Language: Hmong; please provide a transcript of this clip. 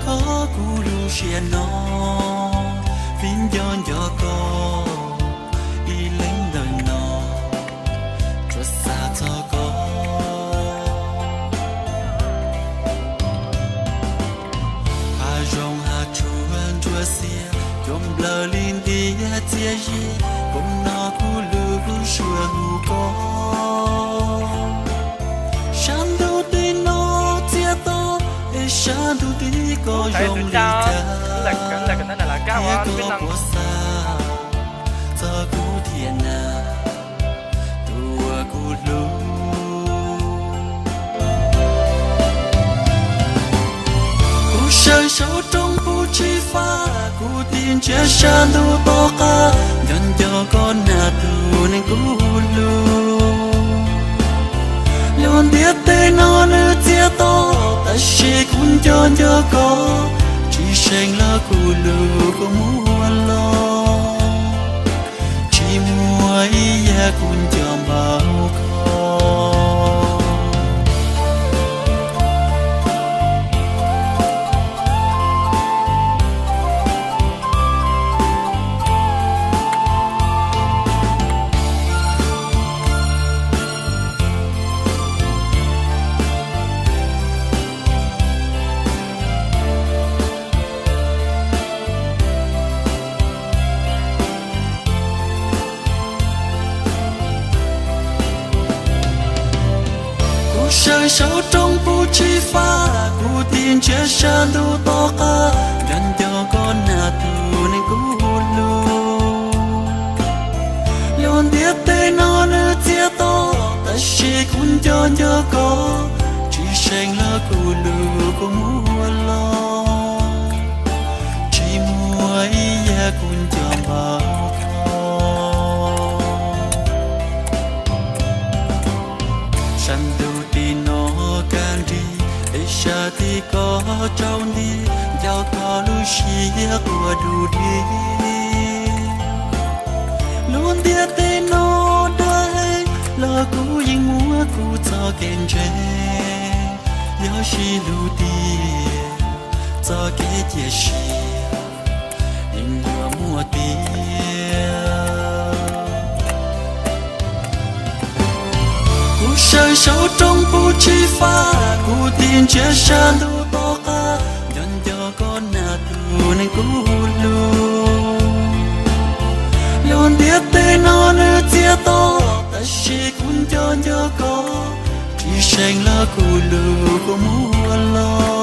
Koj kuv lub siab no, vim nco nco koj, ib leeg ntawm no tsuas xav txog koj. Hav zoov hav tsuag ntsuab xiab, cua nplawm li ntiaj txiag ze, koj no kuv lub suab hu koj. Sab ntuj tim no txias to, es sab ntuj tim koj zoo li cas, thiab koj puas xav txog kuv thiab na, tus uas kuv hlub. Kuv sawv saum roob puv tsis faj, kuv tig ntsia sab ntuj tom qab, nco nco koj na tus neeg kuv hlub. Lub ntiaj teb no nws txias to, tab sis kuv nco nco koj, tsis seem los kuv lub kua muag los, tsis muaj ib yam kuv nco npaum koj. Kuv sawv saum roob puv tsis faj, kuv tig ntsia sab ntuj tom qab, nco nco koj na tus neeg kuv hlub. Lub ntiaj teb no nws txias to, tab sis kuv nco nco koj, tsis seem los kuv lub kua muag los, tsis muaj ib yam kuv nco npaum koj. Sab ntuj tim no kaj nrig, es sab tim koj tsaus nti, nco koj lub siab quaj du di. Lub ntiaj teb no dawb heev los kuv yeej muab kuv txoj kev ntseeg, yog sib hlub tiag, txoj kev cia siab yeej yuav muaj tiag. Kuv sawv saum roob puv tsis faj, kuv tig ntsia sab ntuj tom qab, nco nco koj na tus neeg kuv hlub. Lub ntiaj teb no nws txias to, tab sis kuv nco nco koj, tsis seem los kuv lub kua muag los,